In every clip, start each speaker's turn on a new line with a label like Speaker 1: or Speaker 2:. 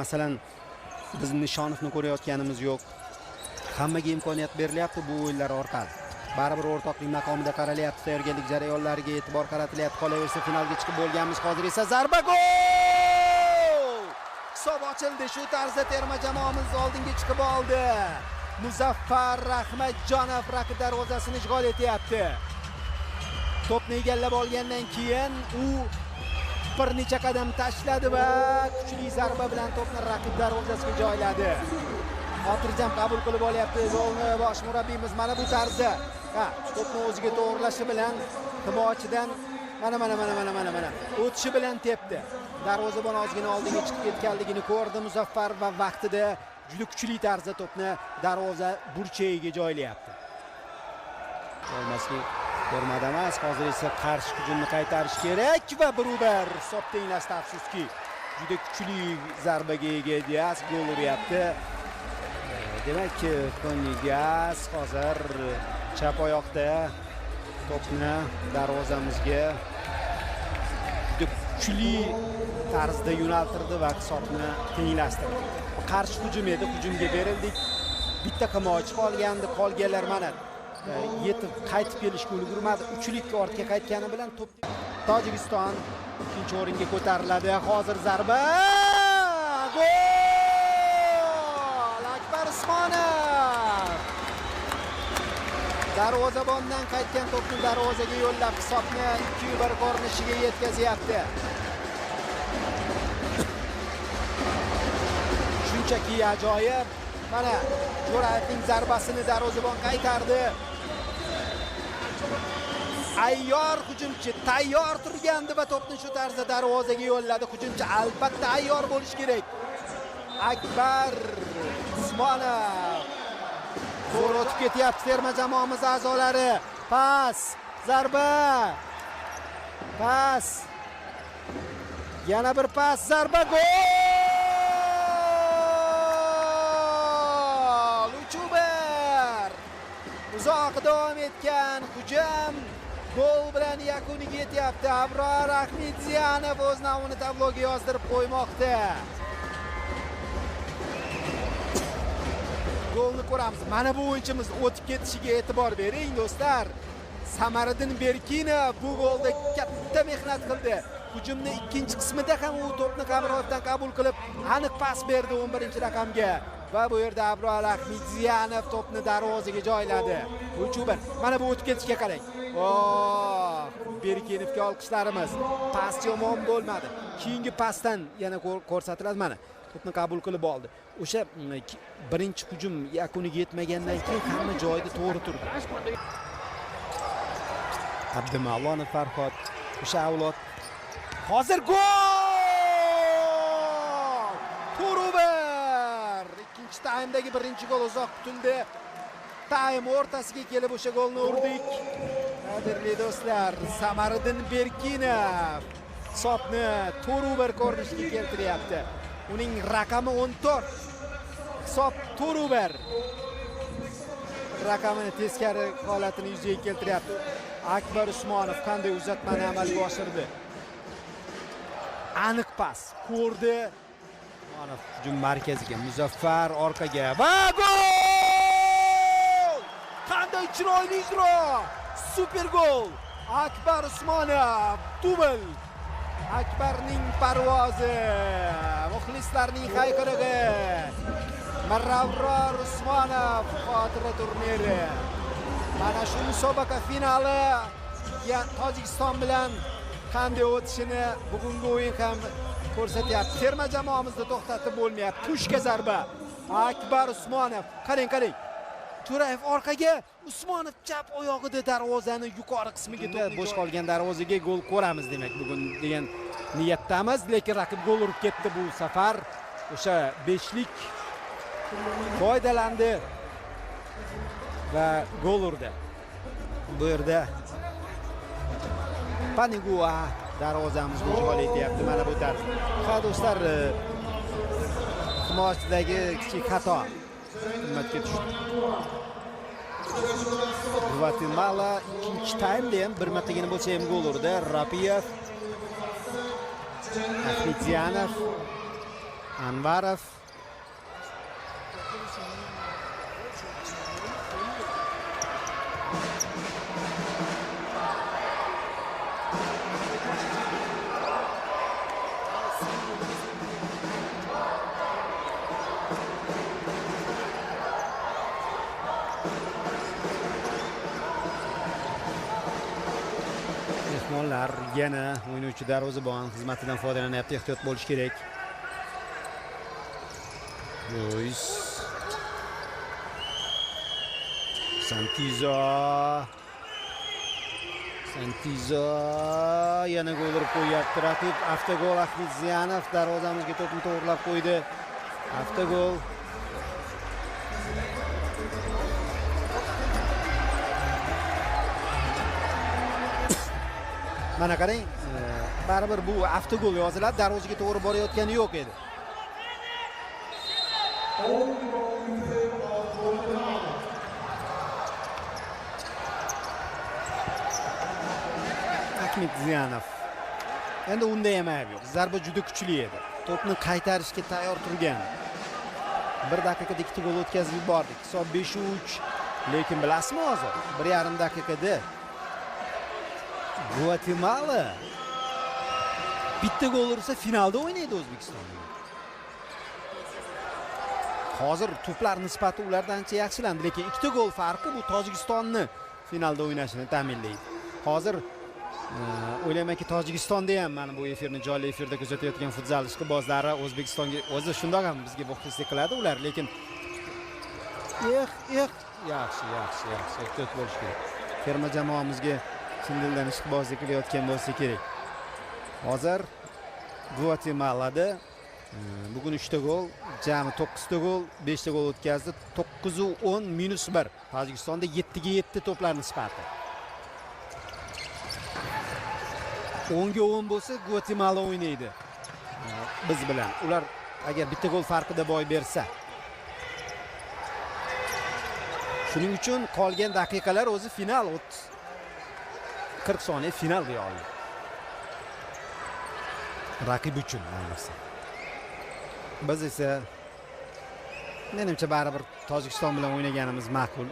Speaker 1: Masalan, biz Nishonovni ko'rayotganimiz yo'q. Hammaga imkoniyat berilyapti bu o'yinlar orqali. Baribir o'rtoqlik maqomida qaralyapti, tayyorgarlik jarayonlariga e'tibor qaratilyapti. Qolaversa finalga chiqib bo'lganmiz. Hozir esa zarba, gol! Hisob ochildi. Shu tarzda terma jamoamiz oldinga chiqib oldi. Muzaffar Rahmatjonov raqib darvozasini ishg'ol etyapti. To'pni egallab olgandan keyin u bir necha qadam tashladi va kuchli zarba bilan to'pni raqib darvozasiga joyladi. Xotirjam qabul qilib olyapti golni bosh murabbiyimiz. Mana bu tarzda, ha, to'pni o'ziga to'g'rilashi bilan himoyachidan mana mana mana mana mana mana o'tishi bilan tepdi. Darvozabon ozgina oldinga chiqib ketganligini ko'rdi Muzaffar va vaqtida juda kuchli tarzda to'pni darvoza burchagiga joylayapti. Olmaski ko'rmadi emas, hozir esa qarshi hujumni qaytarish kerak va 1-1 hisob tenglashdi. Afsuski, juda kuchli zarbaga ega Dias gol uryapti. Demak, Toni Dias hozir chap oyoqda to'pni darvozamizga juda kuchli tarzda yo'naltirdi va hisobni tenglashtirdi. Qarshi hujum edi, hujumga berildik. Bitta himoyachi qolgandi, qolganlar mana yetib qaytib kelishga ulgurmadi. Uchlikka ortga qaytgani bilan to'p Tojikiston ikkinchi o'ringa ko'tariladi. Hozir zarba, gol! Akbar Usmonov darvozabondan qaytgan to'pni darvozaga yo'llab hisobni 2-1 ko'rinishiga yetkazyapti. Shunchaki ajoyib. Mana Jo'rayevning zarbasini darvozabon qaytardi. Ayyor hujumchi tayyor turgandi va to'pni shu tarzda darvozaga yo'lladi. Hujumchi albatta ayyor bo'lish kerak. Akbar Usmonov zo'r o'tib ketyapti terma jamoamiz a'zolari. Pas, zarba. Pas. Yana bir pas, zarba, gol! 3-1. Uzoq davom etgan hujum gol bilan yakuniga yetyapti. Abror Ahmedjanov o'z nomini tabloga yozdirib qo'ymoqda. Golni ko'ramiz. Mana bu o'yinchimiz o'tib ketishiga e'tibor bering do'stlar. Samariddin Berkinov bu golda katta mehnat qildi. Hujumning ikkinchi qismida ham u to'pni Qamrovdan qabul qilib, aniq pas berdi 11-raqamga. Va bu yerda Abror Ahmedjanov to'pni darvozaga joyladi. 3-1. Mana bu o'tib ketishga qarang. Oh, Berkinovga olqishlarimiz. Pas yomon bo'lmadi. Keyingi pasdan yana ko'rsatiladi mana. To'pni qabul qilib oldi. O'sha birinchi hujum yakuniga yetmagandan keyin hamma joyida to'g'ri turdi. Abdumavlonov Farhod, o'sha avlod. Hozir gol! 4-1. Ikkinchi taymdagi birinchi gol uzoq kutildi. Taym o'rtasiga kelib o'sha golni urdik. Qadrli do'stlar, Samariddin Berkinov hisobni 4-1 ko'rinishga keltiryapti. Uning raqami 14. Hisob 4-1. Raqamini teskari holatini yuzaga keltiryapti. Akbar Usmonov qanday uzatmani amalga oshirdi. Aniq pas ko'rdi. Usmonov hujum markaziga, Muzaffar orqaga va gol! Qanday chiroyli ijro! Super gol! Akbar Usmonov dubl. Akbarning parvozi, muxlislarning hayqirig'i. Mirabror Usmonov xotira turniri. Mana shu musobaqa finali Tojikiston bilan qanday o'tishini bugungi o'yin ham ko'rsatyapti. Terma jamoamizni to'xtatib bo'lmayapti. Pushka zarba. Akbar Usmonov. Qarang, qarang. Jo'rayev orqaga, Usmonov chap oyog'ida darvozani yuqori qismiga to'p bo'sh qolgan darvozaga gol ko'ramiz demak bugun degan niyatdamiz, lekin raqib gol urib ketdi bu safar. O'sha beshlik foydalandi va gol urdi. Bu yerda Panigua darvozamizni ishg'ol etyapti mana bu tarzda. Ha do'stlar, himoyachidagi kichik xato qimmatga tushdi. Gvatemala ikkinchi taymda ham bir martagina bo'lsa ham gol urdi. Rapiyev, Ahmedjanov Anvarov. Mehmonlar yana o'ynovchi darvozabon xizmatidan foydalanyapti, ehtiyot bo'lish kerak. Luis Santizo. Santizo yana gol urib qo'yapti. Raqib avtogol. Ahmedziyanov darvozamizga to'pni to'g'rilab qo'ydi. Avtogol. Mana qarang, baribir bu avtogol yoziladi, darvozaga to'g'ri borayotgani yo'q edi. Ahmedziyanov. Endi unda ham ayb yo'q. Zarba juda kuchli edi. To'pni qaytarishga tayyor turgan. 1 daqiqada 2 gol o'tkazib yubordik. Hisob 5-3. Lekin bilasizmi hozir 1,5 daqiqada Gvatemala bitta gol ursa finalda o'ynaydi O'zbekiston. Hozir to'plar nisbati ulardan ancha yaxshilandi, lekin 2 gol farqi bu Tojikistonni finalda o'ynashini ta'minlaydi. Hozir o'ylaymanki Tojikistonda ham mana bu efirni jonli efirda kuzatayotgan futzal ishqibozlari O'zbekistonga o'zi shundoq ham bizga muxlislik qiladi ular, lekin yaxshi yaxshi yaxshi ehtiyot bo'lish kerak. Terma jamoamizga chin dildan ishqibozlik qilayotgan bo'lsa kerak. Hozir Gvatemalada bugun 3 ta gol, jami 9 ta gol, 5 ta gol o'tkazdi. 9-10 -1. Tojikistonda 7-7 to'plar nisbati. 10-10 bo'lsa Gvatemala o'ynaydi biz bilan. Ular agar bitta gol farqida boy bersa. Shuning uchun qolgan daqiqalar o'zi final 30-40 soniya final deya oladi. Raqib uchun ayniqsa. Biz esa menimcha baribir Tojikiston bilan o'ynaganimiz ma'qul.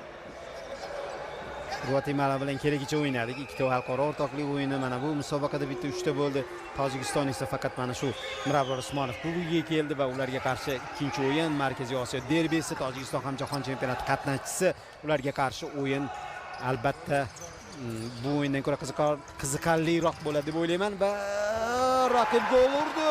Speaker 1: Gvatemala bilan keragicha o'ynadik. 2 ta xalqaro o'rtoqlik o'yini, mana bu musobaqada bitta 3 ta bo'ldi. Tojikiston esa faqat mana shu Mirabror Usmonov kubogiga keldi va ularga qarshi ikkinchi o'yin Markaziy Osiyo derbisi, Tojikiston ham jahon chempionati qatnashchisi, ularga qarshi o'yin albatta bu o'yindan ko'ra qiziqarliroq bo'ladi deb o'ylayman va raqib gol urdi.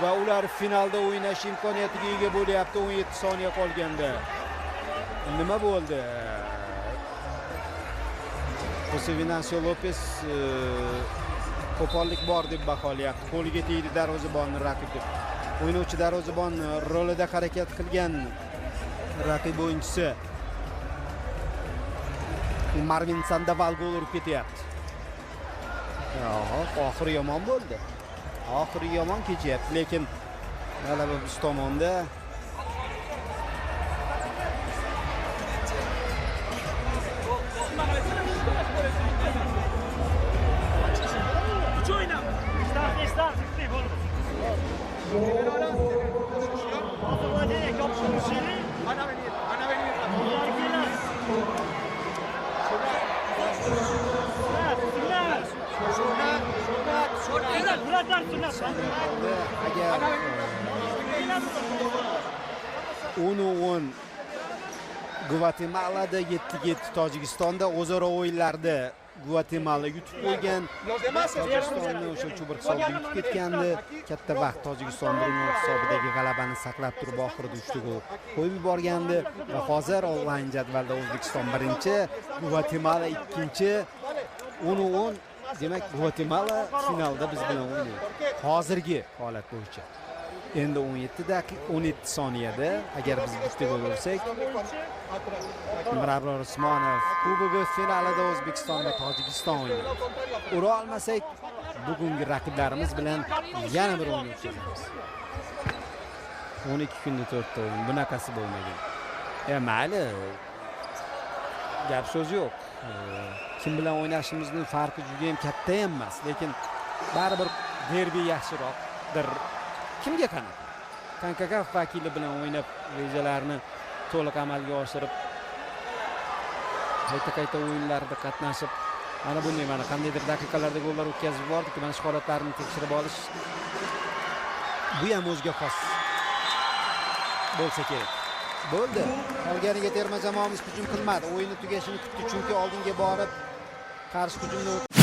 Speaker 1: Va ular finalda o'ynash imkoniyatiga ega bo'lyapti 17 soniya qolganda. Nima bo'ldi? Jose Venancio Lopez qo'pollik bor deb baholayapti. Qo'liga tegdi darvozabonni raqib deb. O'ynovchi darvozabon rolida harakat qilgan raqib o'yinchisi Marvin Sandoval gol urib ketyapti. Oxiri yomon bo'ldi. Oxiri yomon kechyapti, lekin g'alaba biz tomonda. Agar 10-10 Gvatemalada, 7-7 Tojikistonda o'zaro o'yinlarda Gvatemala yutib qo'ygan. Tojikistonni o'sha 3-1 hisobida yutib ketgandi. Katta vaqt Tojikiston 1-0 hisobidagi g'alabani saqlab turib oxirida 3 ta gol qo'yib yuborgandi va hozir onlayn jadvalda O'zbekiston birinchi, Gvatemala ikkinchi, 10-10. Demak, Gvatemala finalda biz bilan o'ynaydi. Hozirgi holat bo'yicha. Endi 17 daqiqa 17 soniyada agar biz bitta gol ursak, Mirabror Usmonov kubogi finalida O'zbekiston va Tojikiston o'ynaydi. Ura olmasak, bugungi raqiblarimiz bilan yana bir o'yin o'tkazamiz. 12 kunda 4 ta o'yin, bunaqasi bo'lmagan. Mayli, gap so'z yo'q. Kim bilan o'ynashimizning farqi juda ham katta emas, lekin baribir derbi yaxshiroq.
Speaker 2: Qanaqadir kimga qanaqa? CONCACAF vakili bilan o'ynab, rejalarni to'liq amalga oshirib, qayta-qayta o'yinlarda qatnashib, mana bunday mana qandaydir daqiqalarda gollar o'tkazib yubordik. Mana shu holatlarni tekshirib olish
Speaker 1: bu ham o'ziga xos bo'lsa kerak. Bo'ldi. Qolganiga terma jamoamiz hujum qilmadi. O'yinni tugashini kutdi, chunki oldinga borib qarshi hujumni